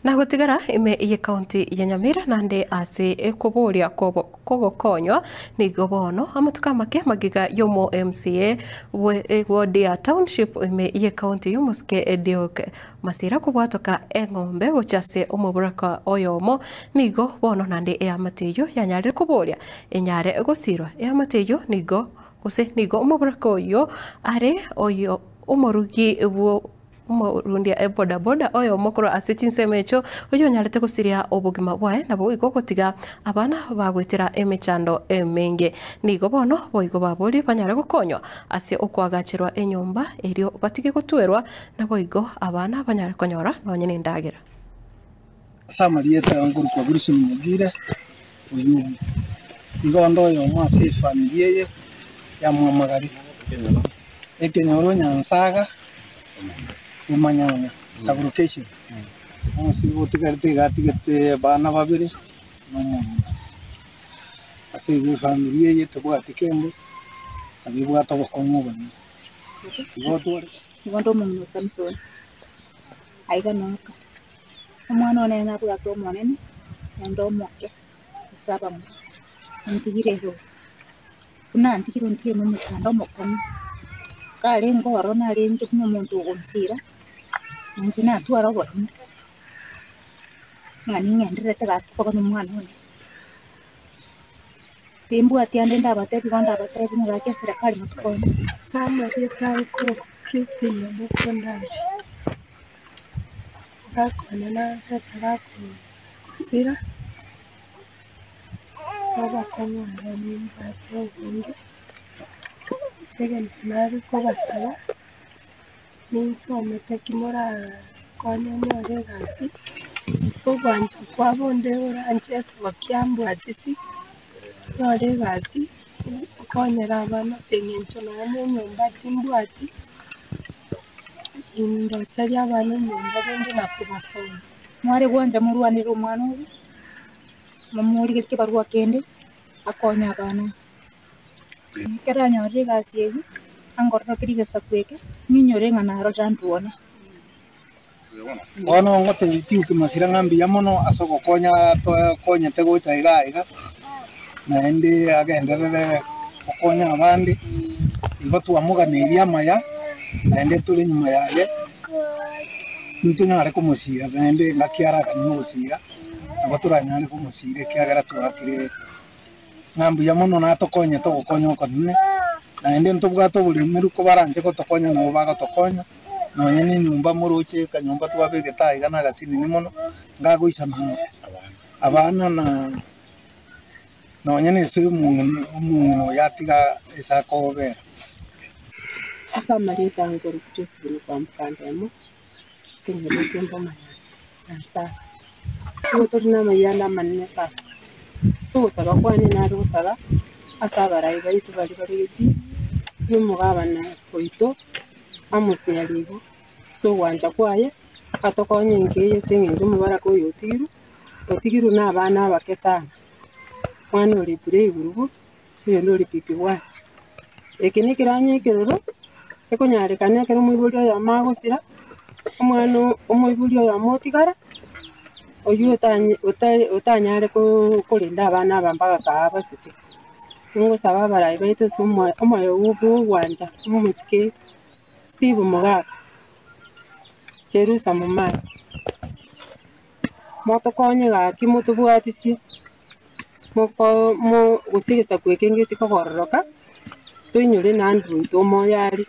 Na gotigara ime y'Ekaunti ya Nyamira naende ase okoboria kw'ogokonywa nigo bono amatuko amake magega y'omo MCA bwe ward ya Township ime y'Ekaunti y'Omosike Duke Masira kobwatoka eng'ombe gochia ase omoboraka oyomo nigo bono naende eamate eyio yanyarire koboria enyare gosirwa. Eamate eyio nigo gose nigo omoboraka oyio are oyo omorugi bwo Omorundia ebodaboda oyomo korwa ase chinsemo echio oyonyarete gosiria obogima bwaye naboigo gotiga abana bagoetera emechando emenge. Nigo bono boigo baborie banyare gokonywa ase okoagacherwa enyomba erio batige gotwerwa naboigo abana banyare konyora nonye nendagera. Ase amarieta ao nkorokwa Wilson Mogire Oyugi. Igo onde oyomo ase efamiri eye ya Mwamagari, ekenyoro Nyansaga, Bomanyanya sub-location. Bonsi otigarete iga atigete abana babere na omong'ina. Ase igo efamiri eye tebwati kende, nabo ebwate obokong'u obonene. Igo otware. Igo onde omong'ina o Samson, aiga noka. Omwana one nabwate omonene, naende omoke ase abamura, ontigire igoro. Buna antigire ontigire na omochando omokong'u, karenge ororo narenge buna omonto ogonsira, na inche natwara oboremu, ng'a ning'endererete gaki koba na omwana one. Timbwati ande ndabatebi igo ndabatebi ng'a gaki eserekari motokonye. Ase amarieta aye korokwa Christine Omokundari. Gakonyana gakosira, obokong'u obo nimbwate obonge, egento nare kobasaba, ninsomete ki morakonye nyore egasi, ase ogwancha kwabo onde oranche esokia ambwatisi, nyore egasi, nkonyere abana ase eng'encho nonye na enyomba timbwati. Indoserie abana enyomba rende na kobasomia. Mware gwancha morwanere omwana oria, momorigerie kebarua kende, akonye abana. Ekero anyorire egasi eyio, angororokerie egesaku eke, ng'inyore ng'a narorire andwane. Bono ngotebia Timotheo Masira ng'a mbuya mono ase ogokonya tokonyete gocha iga iga, naende agenderere gokonya abande, igo twamoganeirie amaya, naende tore nyuma yaye, ntonyare komosira naende engaki araganie ogosira, nabo toranyare komosira ekiagera twakire ng'a mbuya mono natokonyete ogokonya okonene, naende ntobwate oboremeru kobaranche gotokonya nabo bagotokonya. Nonya nenyomba moroche ekanyomba twabegete aiga nagasinini mono, ngagoisana abana na nonya nese omong'ina omong'ina oyo atiga ase akobera. Ase amarieta angoruku Josephine kwamboka ndemo, ekenyoro ekio mbomanyete Nyasae. Nigo tori na amayanda amanene sana, ase ogosaba kwane nare gosaba ase abarai baito baria bare getii, na omogabana oito amosia ribu ase ogwancha kwaye, atokonye enka eye ase eng'encho omobaraka oyo otigirwe, otigirwe na abana abake sana, omwana ore playgroup, oyonde ore pp1. Eke nekeranya ekeroro, ekonyarekana ekero omoibori oyomo agosira, omwana omoibori oyomo otigara, oywo otanye otari otanyare koo korenda abana aba mpaka kaa basuke. Ningosaba abarai baito ase omoyo omoyo bwa ogwancha omosike Steve Mogaka, Jerusa Momanyi, motokonye gaki motobwatisie, moko mo gose egesaku eke ngechi kogororoka, toinyore na Andrew oito omoyo aria.